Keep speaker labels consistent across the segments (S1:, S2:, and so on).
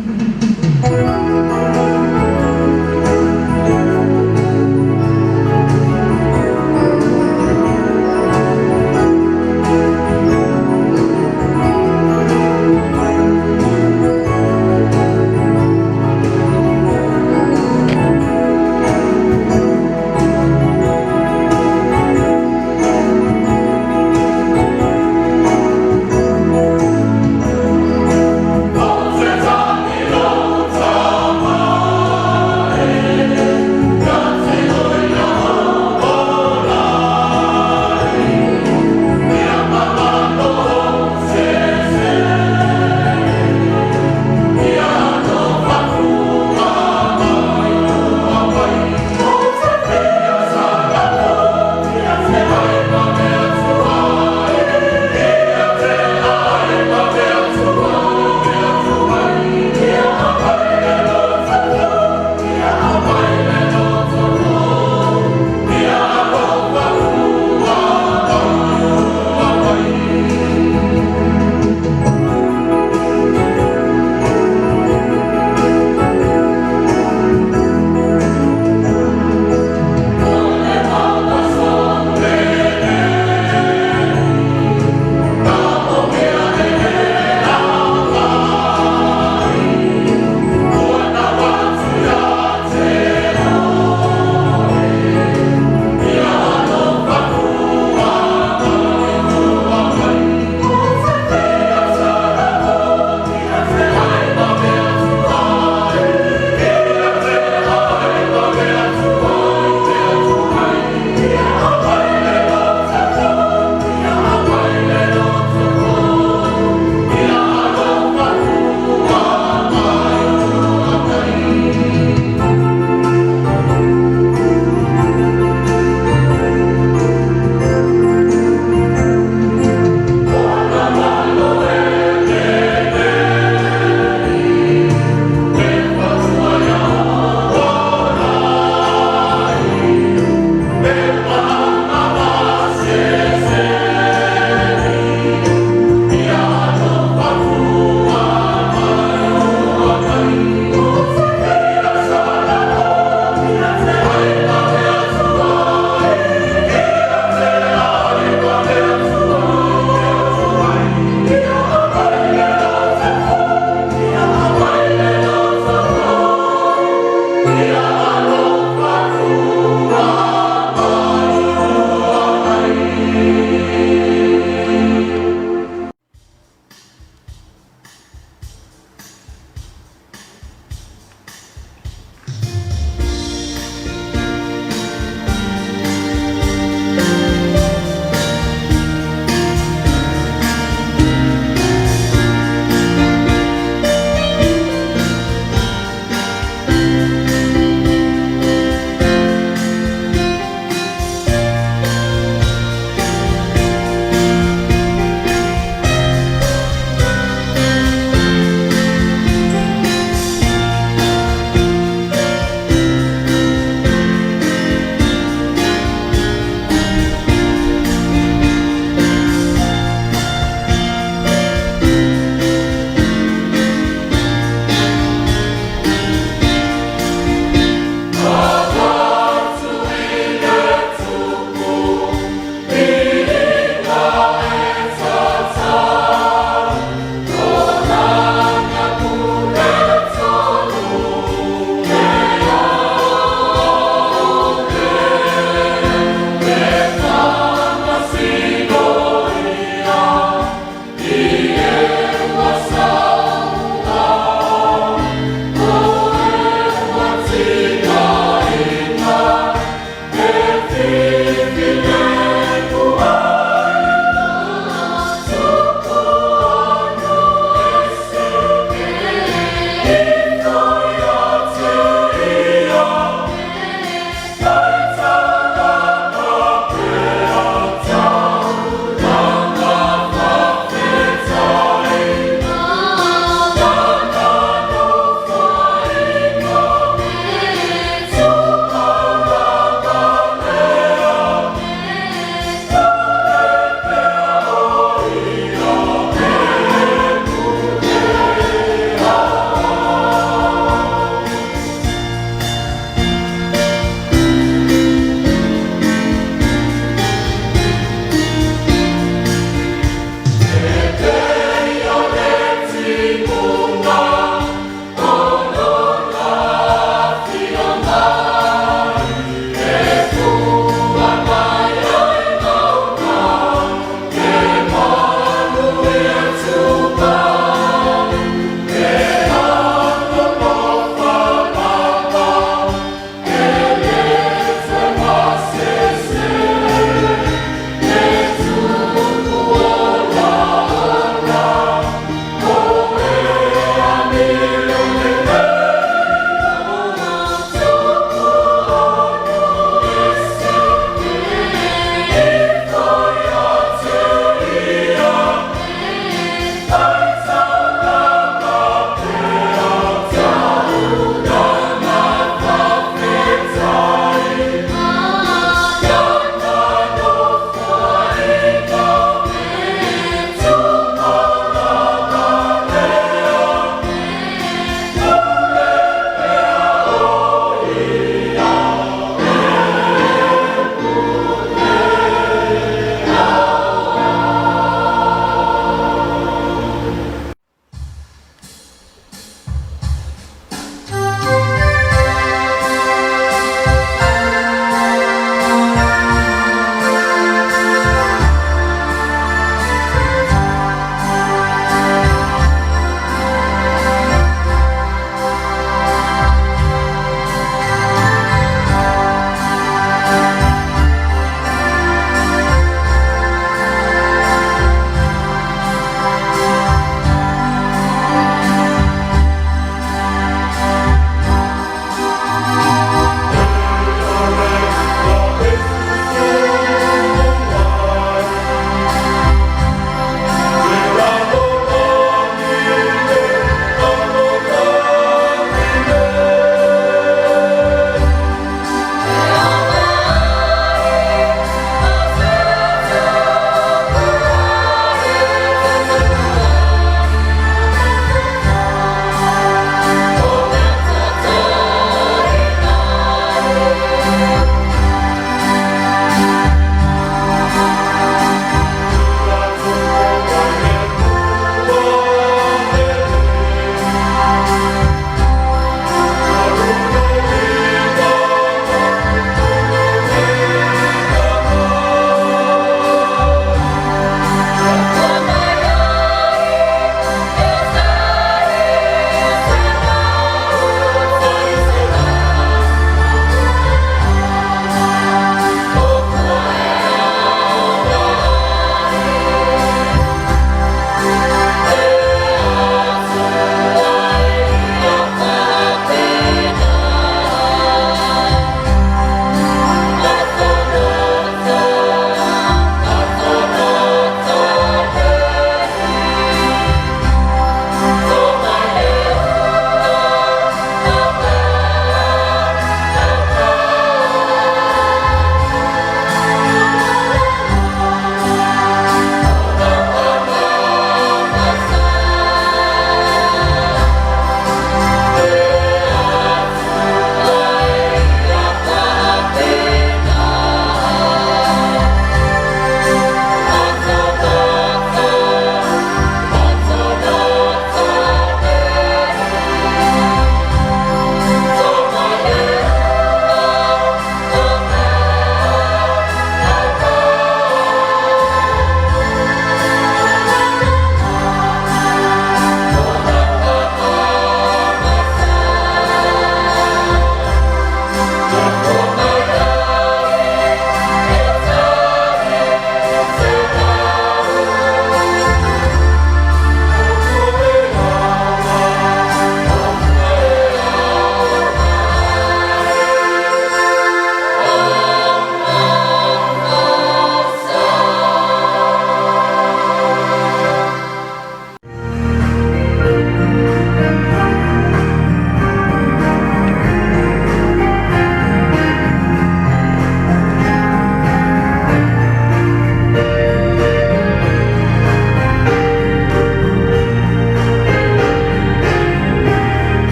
S1: Ou te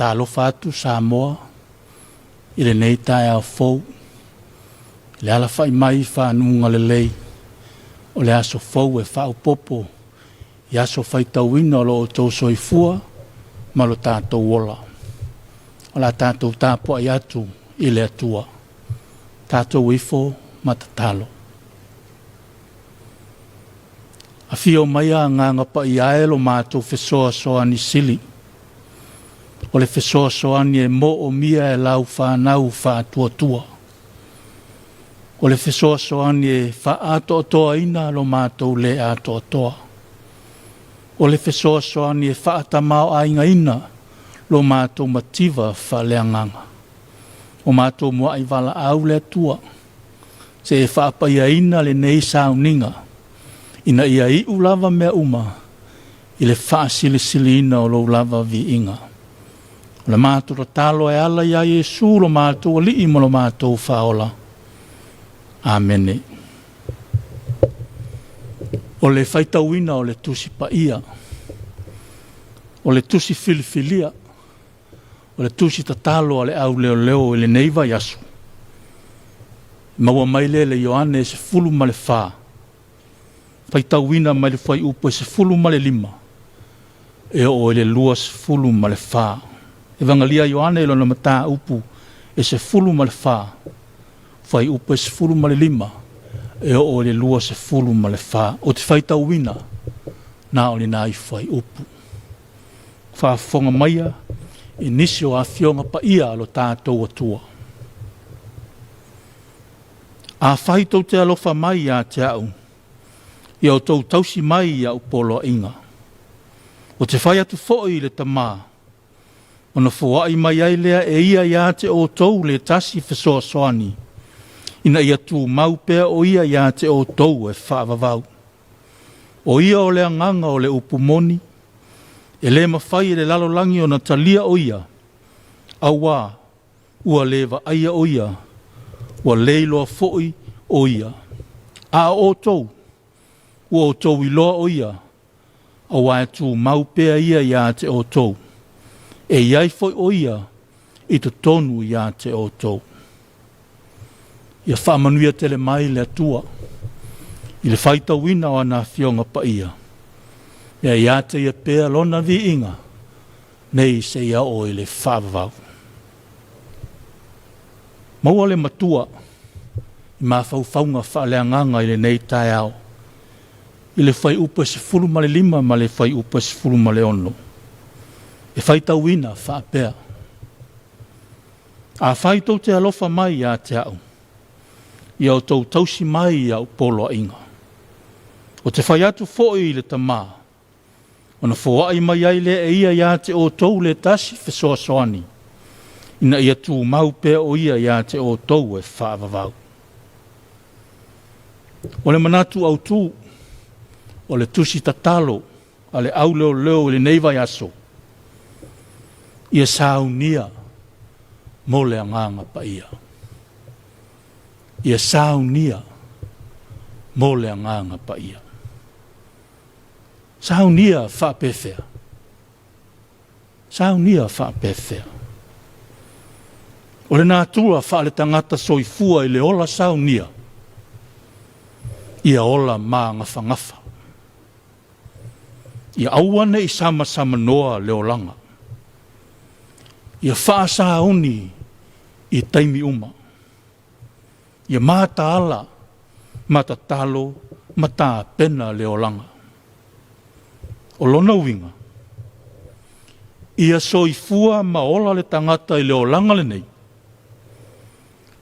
S1: Faatalofa atu Samoa i lenei taeao fou, i le alafai mai i fanuga lelei o le aso fou e faaopoopo i aso faitauina o lo outou soifua ma lo tatou ola. O le a tatou tapuai atu i le Atua, tatou ifo ma tatalo. Afio maia Agaga Paia e lo matou fesoasoani sili, o le fesoasoani e moomia e lau fanau faatuatua. O le fesoasoani e faaatoatoaina lo matou le atoatoa. O le fesoasoani e faatamaoaigaina lo matou mativa faaleagaga. O matou muai valaau le Atua, se e faapaiaina lenei sauniga, ina ia iu lava mea uma i le faasilisiliina o lou lava viiga. O le matou tatalo e ala iā Iesu lo matou Alii ma lo matou Faaola. Amene. O le faitauina o le Tusi Paia, o le Tusi Filifilia, o le Tusi Tatalo a le Au Leoleo i lenei vaiaso, maua mai lea i le Ioane 14, faitauina mai le fuaiupu e 15 e oo i le 24. Evagelia a Ioane i lona mataupu e 14, fuaiupu e 15 e oo i le 24. Ou te faitauina na o ni nai fuaiupu. Faafofoga maia i nisi o afioga paia a lo tatou Atua. Afai tou te alofa mai ia te au, ia outou tausi mai i au poloaiga. Ou te fai atu foi i le Tama, ona foai mai ai lea e ia ia te outou le tasi fesoasoani, ina ia tumau pea o ia ia te outou e faavavau. O ia o le agaga o le upu moni, e le mafai e le lalolagi ona talia o ia, auā ua le vaaia o ia, ua le iloa foi o ia. A o outou, ua outou iloa o ia, auā e tumau pea ia ia te outou, e i ai foi o ia i totonu ia te outou. Ia faamanuia tele mai le Atua i le faitauina o ana afioga paia, ia ia te ia pea lona viiga nei seia oo i le faavavau. Maua le matua i mafaufauga faaleagaga i lenei taeao i le fuaiupu e 15 ma le fuaiupu e 16. E faitauina faapea, Afai tou te alofa mai ia te au, ia outou tausi mai i au poloaiga. Ou te fai atu foi i le Tama, ona foai mai ai lea e ia ia te outou le tasi fesoasoani, ina ia tumau pea o ia ia te outou e faavavau. O le manatu autu o le tusi tatalo a le au leoleo i lenei vaiaso, ia saunia mo le Agaga Paia. Ia saunia mo le Agaga Paia. Saunia faapefea? Saunia faapefea? O le natura faaletagata soifua i le ola saunia, ia ola magafagafa. Ia aua ne i samasamanoa le olaga. Ia faasauni i taimi uma. Ia mataala ma tatalo ma tapena le olaga. O lona uiga, ia soifua ma ola le tagata i le olaga lenei,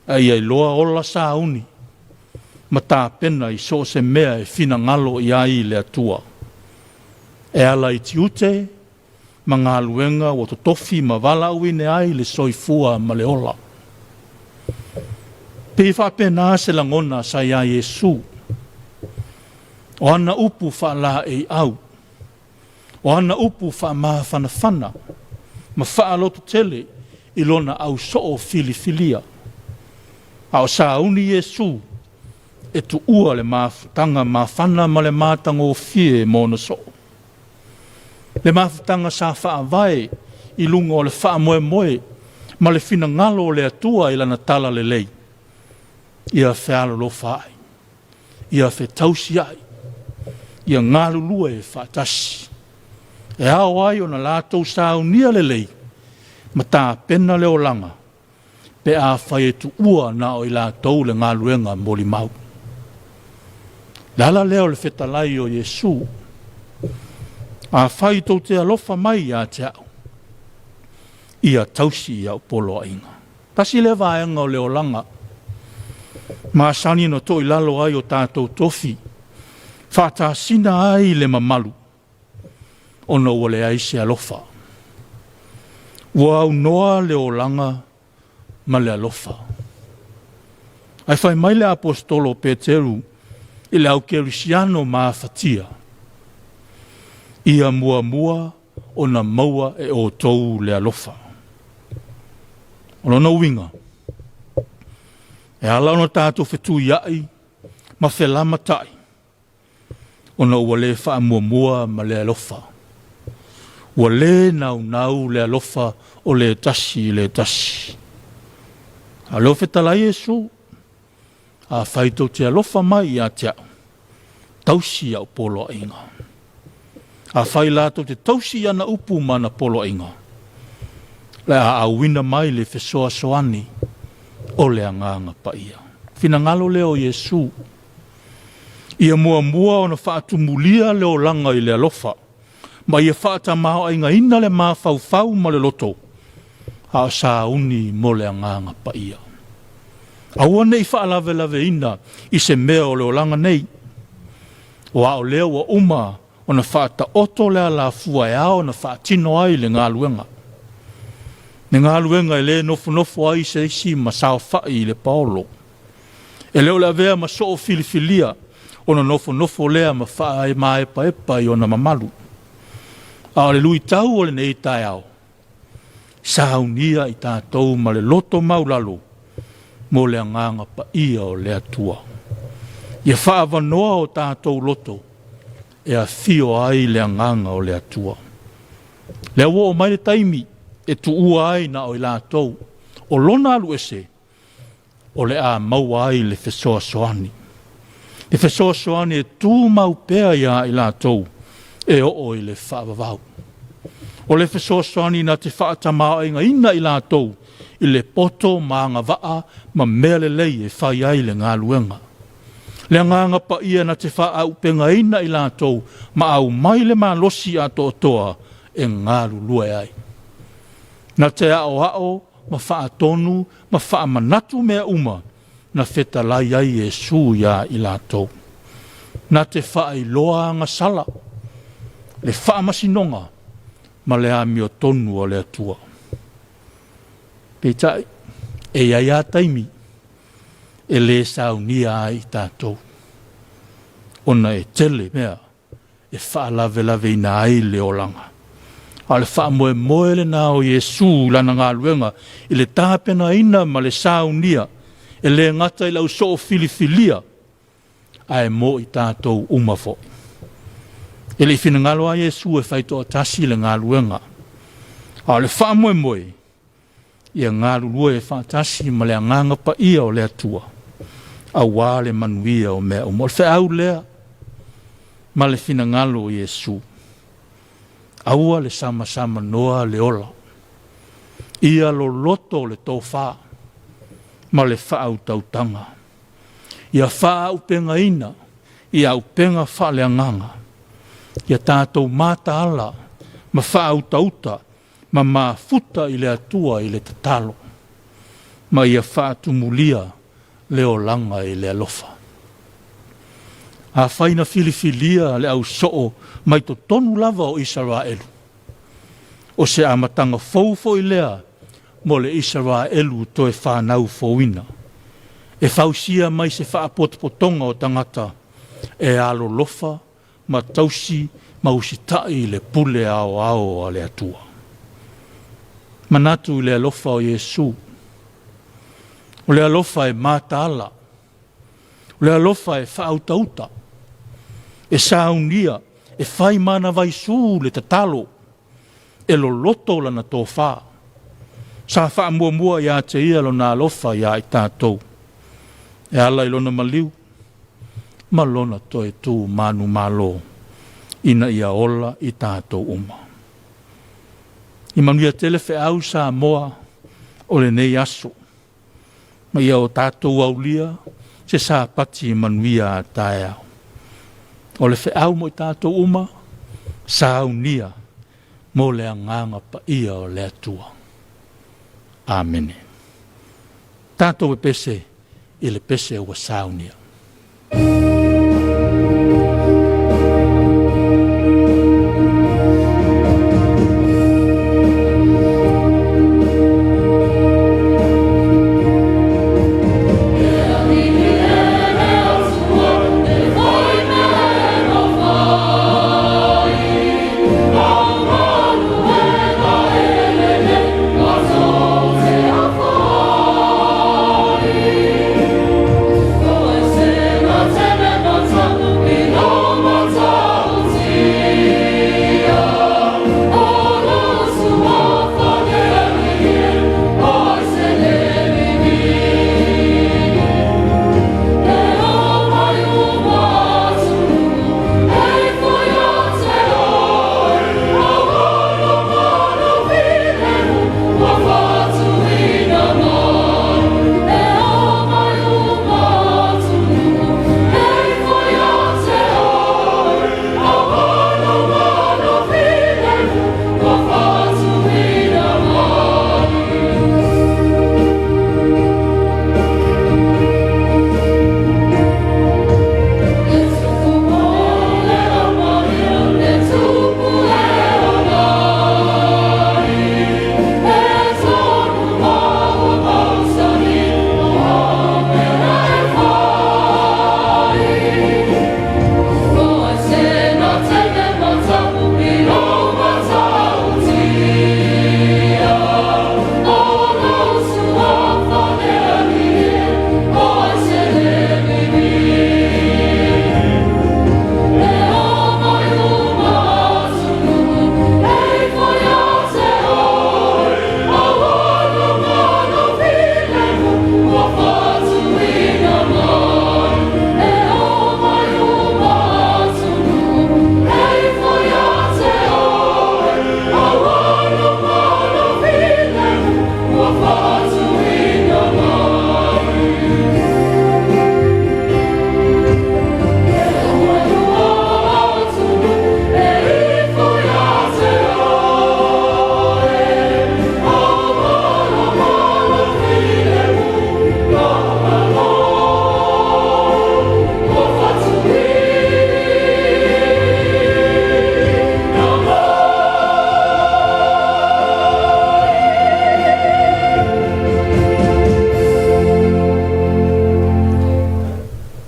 S1: a ia iloa ola sauni ma tapena i so o se mea e finagalo i ai le Atua, e ala i tiute ma galuega ua totofi ma valaauina ai le soifua ma le ola. Pei e faapena se lagona sa iā Iesu. O ana upu faalaeiau, o ana upu faamafanafana ma faalototele i lona ausoo filifilia. A o sauni Iesu e tuua le mafutaga mafana ma le matagofie mo ona soo. Le mafutaga sa faavae i luga o le faamoemoe ma le finagalo o le Atua i lana talalelei, ia fealolofa ai, ia fetausi ai, ia galulue faatasi. E ao ai ona latou saunia lelei ma tapena le olaga pe afai e tuua na o i latou le galuega molimau. Le ala lea o le fetalai o Iesu, afai tou te alofa mai ia te au, ia tausi i au poloaiga. Tasi lea vaega o le olaga, masani ona toilalo ai o tatou tofi, faatasina ai le mamalu, ona ua leai se alofa. Ua aunoa le olaga ma le alofa. Ae fai mai le aposetolo o Peteru i le au kerisiano mafatia, ia muamua ona maua e outou le alofa. O lona uiga, e ala ona tatou fetuiai ma felamatai, ona ua le faamuamua ma le alofa. Ua lē naunau le alofa o le tasi i le tasi. A o lea ua fetalai Iesu, afai tou te alofa mai ia te au, tausi au poloaiga. Afai la tou te tausi i ana upu ma ana poloaiga, le a auina mai le fesoasoani o le Agaga Paia. Finagalo lea o Iesu, ia muamua ona faatumulia le olaga i le alofa, ma ia faatamaoaigaina le mafaufau ma le loto, a o sauni mo le Agaga Paia. Aua ne i faalavelaveina i se mea o le olaga nei, aua o lea ua uma ona faataoto le alafua e ao ona faatino ai le galuega. Le galuega e le nofonofo ai se isi ma saofai i le paolo. E le o le avea ma soo filifilia ona nofonofo lea ma faaemaepaepa i ona mamalu. A o le luitau o lenei taeao, saunia i tatou ma le loto maulalo mo le Agaga Paia o le Atua. Ia faaavanoa o tatou loto e afio ai le Agaga o le Atua. Lea ua oo mai le taimi e tuua ai na o i latou o lona alu ese o le a maua ai le fesoasoani. Le fesoasoani e tumau pea ia i latou e oo i le faavavau. O le fesoasoani na te faatamaoaigaina i latou i le poto ma agavaa ma mea lelei e fai ai le galuega. Le Agaga Paia na te faaauupegaina i latou ma aumai le malosi atoatoa e galulue ai. Na te aoao ma faatonu ma faamanatu mea uma na fetalai ai Iesu iā i latou. Na te faailoa agasala, le faamasinoga ma le amiotonu a le Atua. Peitai, e i ai lava taimi e lē saunia ai i tatou, ona e tele mea e faalavelaveina ai le olaga. A o le faamoemoe lena o Iesu i lana galuega i le tapenaina ma le saunia, e lē gata i le ausoo filifilia, ae mo i tatou uma foi. E le i finagalo lava Iesu e fai toatasi le galuega, a o le faamoemoe, Ia galulue faatasi ma le Agaga Paia o le Atua, aua le manuia o mea uma. O le feau lea ma le finagalo o Iesu. Aua le samasamanoa le ola, ia loloto le tofa ma le faautautaga. Ia faaaupegaina i auupega faaleagaga, ia tatou mataala ma faautauta ma mafuta i le Atua i le tatalo, ma ia faatumulia le olaga i le alofa. Afai na filifilia le au soo mai totonu lava o Isaraelu, o se amataga fou foi lea mo le Isaraelu toe fanau fouina, e fausia mai se faapotopotoga o tagata e alolofa ma tausi ma usitai i le pule aoao a le Atua. Manatu i le alofa o Iesu, o le alofa e mataala, o le alofa e faautauta, e saunia, e fai ma ana vaisu le tatalo, e loloto lana tofa. Sa faamuamua ia te ia lona alofa ia i tatou, e ala i lona maliu ma lona toe tu manumalo ina ia ola i tatou uma. I manuia tele feau Samoa o lenei aso, ma ia o tatou aulia se Sapati manuia a taeao. O le feau mo i tatou uma, saunia mo le Agaga Paia o le Atua. Amene. Tatou pepese i le pese ua saunia.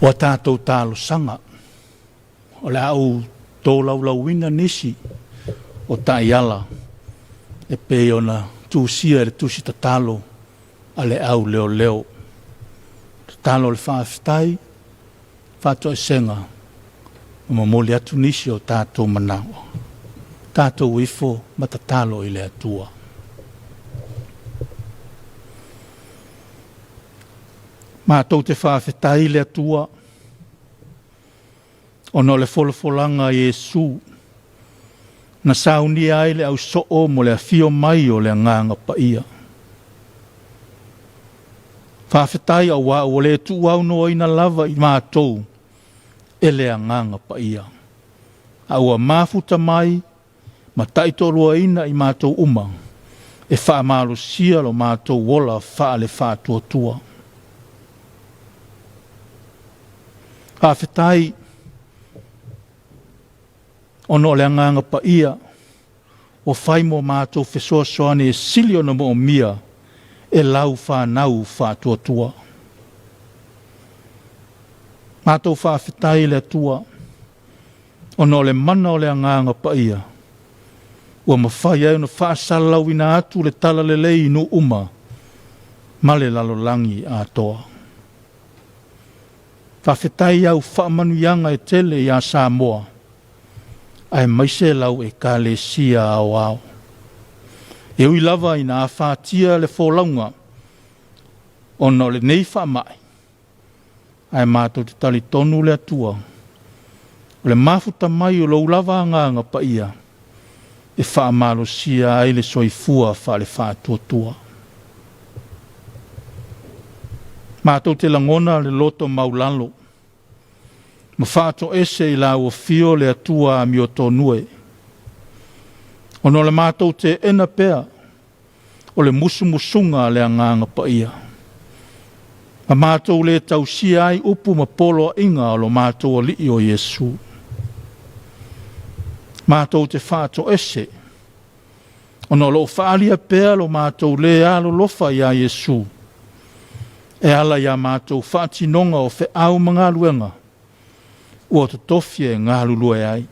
S1: O a tatou talosaga, o le a ou tolaulauina nisi o taiala e pei ona tusia i le tusi tatalo a le au leoleo. Tatalo o le faafetai, faatoesega, ma momoli atu nisi o tatou manao. Tatou ifo ma tatalo i le Atua. Matou te faafetai i le Atua ona o le folafolaga a Iesu na saunia ai le ausoo mo le afio mai o le Agaga Paia. Faafetai auā ua le tuuaunoaina lava i matou e le Agaga Paia, a ua mafuta mai ma taitoaluaina i matou uma e faamalosia lo matou ola faale-faatuatua. Faafetai ona o le Agaga Paia ua fai mo matou fesoasoani e sili ona moomia e lau fanau faatuatua. Matou faafetai i le Atua ona o le mana o le Agaga Paia ua mafai ai ona faasalalauina atu le talalelei i nuu uma ma le lalolagi atoa. Faafetai i au faamanuiaga e tele ia Samoa, aemaise lau Ekalesia Aoao. E ui lava ina afatia le folauga ona o lenei faamai, ae matou te talitonu le Atua, o le mafuta mai o lou lava Agaga Paia e faamalosia ai le soifua faale-faatuatua. Matou te lagona le loto maulalo ma faatoese i lau afio le Atua amiotonu e, ona o le matou teena pea o le musumusuga a le Agaga Paia, ma matou le tausia ai upu ma poloaiga o lo matou Alii o Iesu. Matou te faatoese ona o lo o faaalia pea lo matou le alolofa iā Iesu e ala i a matou faatinoga o feau ma galuega ua totofi e galulue ai.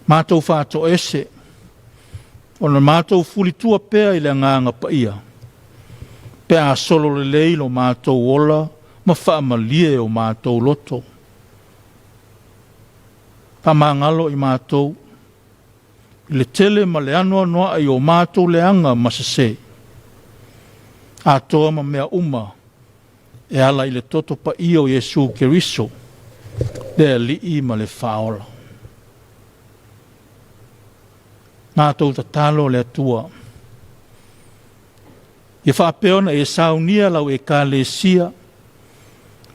S1: Matou faatoese ona matou fulitua pea i le Agaga Paia pe a sololelei lo matou ola ma faamalie o matou loto. Faamagalo i matou i le tele ma le anoanoai o matou leaga ma sese, atoa ma mea uma e ala i le toto paia o Iesu Keriso, le Alii ma le Faaola. Matou tatalo le Atua, ia faapea ona e saunia lau Ekalesia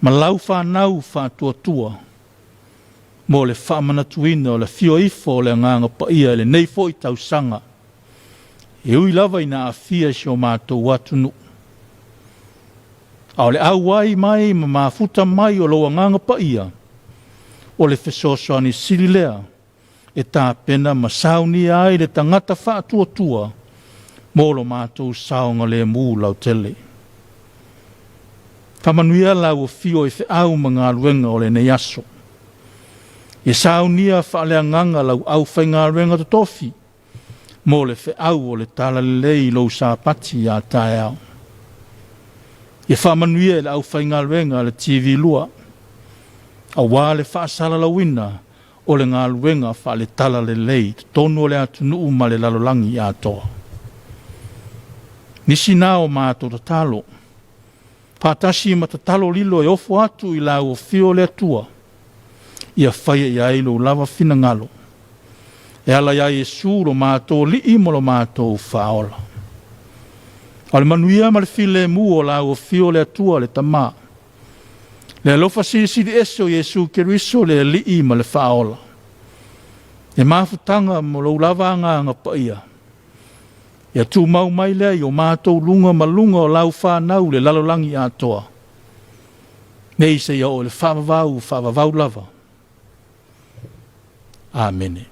S1: ma lau fanau faatuatua mo le faamanatuina o le afio ifo o le Agaga Paia i lenei foi tausaga, e ui lava ina aafia si o matou atunuu, a o le auai mai ma mafuta mai o lou Agaga Paia, o le fesoasoani sili lea e tapena ma saunia ai le tagata faatuatua mo lo matou saogalemu lautele. Faamanuia lau afio i feau ma galuega o lenei aso. Ia saunia faaleagaga lau aufaigaluega totofi mo le feau o le talalelei i lou Sapati a taeao. Ia faamanuia i le aufaigaluega a le TV2 aua le faasalalauina o le galuega faale-talalelei i totonu o le atunuu ma le lalolagi atoa. Nisi na o matou tatalo, faatasi ma tatalo lilo e ofo atu i lau afio le Atua, ia faia i ai lou lava finagalo, e ala iā Iesu lo matou Alii ma lo matou Faaola. A o le manuia ma le filemu o lau afio le Atua le Tama, le alofa silisili ese o Iesu Keriso le Alii ma le Faaola, le mafutaga mo lou lava Agaga Paia, ia tumau mai lea i o matou luga ma luga o lau fanau le lalolagi atoa, nei seia oo i le faavavau faavavau lava. Amene.